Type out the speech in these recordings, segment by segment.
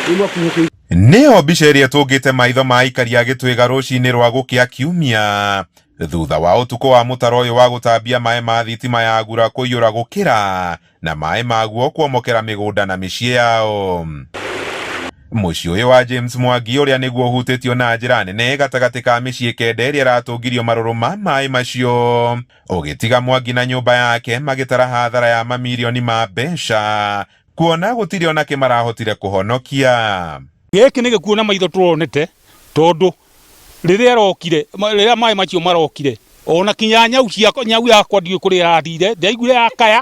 Nĩyo mbica ĩrĩa ĩtũngĩte maitho ma aikari a Gĩtwĩga rũcinĩ rwa gũkĩa Kiumia thutha wa ũtukũ wa mũtaro ũyũ wa gũtambia maĩ ma thitima ya Gura kũiyũra gũkĩra na maĩ maguo kuomokera mĩgũnda na mĩciĩ yao. Mũciĩ ũyũ wa James Mwangi ũrĩa nĩguo ũhutĩtio na njĩra nene gatagatĩ ka mĩciĩ kenda ĩrĩa ĩratũngirio marũrũ ma maĩ macio ũgĩtiga Mwangi na nyũmba yake magĩtara hathara ya mamirioni ma mbeca kuona gũtirĩ ona kĩ marahotire kũhonokia. Gĩkĩ nĩ gĩkuũ na maitho tũronete tondũ rĩrĩa ĩrokire rĩrĩa maĩ macio marokire ona kinya nyau ciakwa nyau yakwa ndiũĩ kũrĩa ĩrathire ndaiguire yakaya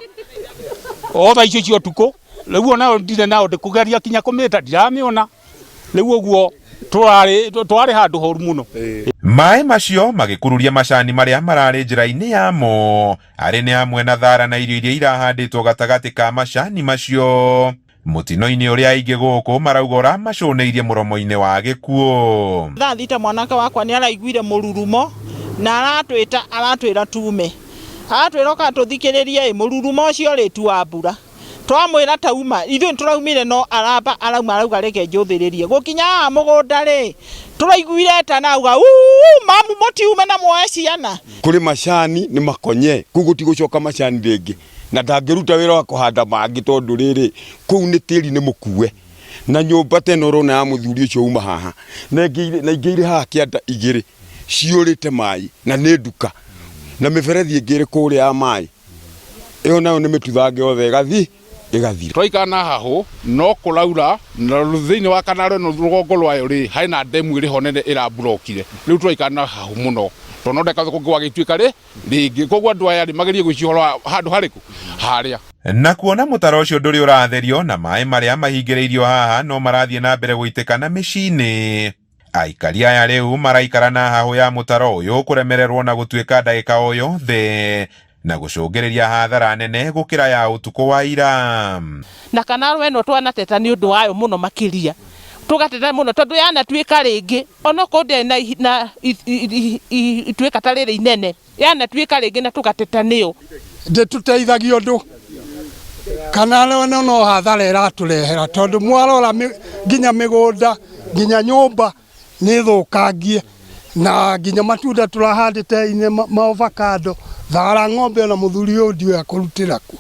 o thaa icio cia ũtukũ rĩu onayo ndirĩ nayo ndĩkũgeria kinya kũmĩta ndiramĩona rĩu ũguo tũrarĩ twarĩ handũ horu mũno. Maĩ macio magĩkururia macani marĩa mararĩ njĩra-inĩ yamo arĩ nĩ hamwe na thara na irio iria irahandĩtwo gatagatĩ ka macani macio. Mũtino-inĩ ũrĩa aingĩ gũkũ marauga ũramacũnĩirie mũromo-inĩ wa gĩkuũ. Thaa thita mwanake wakwa nĩ araiguire mũrurumo na aratwĩta aratwĩra tume. Aratwĩra ũka tũthikĩrĩrie ĩ mũrurumo ũcio rĩ ti wa mbura. Twamwĩra tauma ithuĩ nĩ tũraumire no aramba arauma arauga reke njũthĩrĩrie. Gũkinya haha mũgũnda rĩ tũraiguire etana auga uu mamu mũtiume na muoe ciana. Kũrĩ macani nĩ makonye kũu gũtigũcoka macani rĩngĩ na ndangĩruta wĩra wa kũhanda mangĩ tondũ rĩrĩ kũu nĩ tĩri nĩ mũkue na nyũmba ta ĩno ũrona ya mũthuri ũcio uma haha na ingĩ irĩ haha kĩanda igĩrĩ ciyũrĩte maĩ na nĩ nduka na mĩberethi ĩngĩ ĩrĩ kũrĩa ya maĩ ĩyo nayo nĩ mĩtuthange yothe ĩgathi ĩgathira. Twaikara na hahũ no kũraura na thĩinĩ wa kanaro ĩno rũgongo rwayo rĩ harĩ na ndemu ĩrĩ ho nene ĩramburokire rĩu tũraikara na hahũ mũno tondũ no ndeka kũngĩ gwagĩtuĩka rĩ rĩngĩ koguo andũ aya rĩ magerie gwĩciria ũhoro wa handũ harĩkũ harĩa. Na kuona mũtaro ũcio ndũrĩ ũratherio na maĩ marĩa mahingĩrĩirio haha no marathiĩ na mbere gũitĩka na mĩciĩ-inĩ. Aikari aya rĩu maraikara na hahũ ya mũtaro ũyũ kũremererwo na gũtuĩka ndagĩka o yothe na gũcũngĩrĩria hathara nene gũkĩra ya ũtukũ wa ira. Na kana ĩno twanateta nĩ ũndũ wayo mũno makĩria tũgateta mũno tondũ yanatuĩka rĩngĩ onokorwo ndĩarĩ na na ituĩka ta rĩrĩ inene yanatuĩka rĩngĩ na tũgateta nĩyo. Ndĩtũteithagia ũndũ kana ĩno no hathara ĩratũrehera tondũ mwarora nginya mĩgũnda nginya nyũmba nĩ thũkangie na nginya matunda tũrahandĩte inĩ ma avocado thara ng'ombe ona mũthuri ũyũ ndiũĩ akũrutĩra kũ.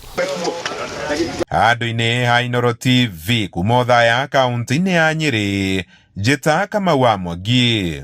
Handũ-inĩ ha Inooro TV kuma Othaya kaunti-inĩ ya Nyĩrĩ, Njĩta Kamau wa Mwangi.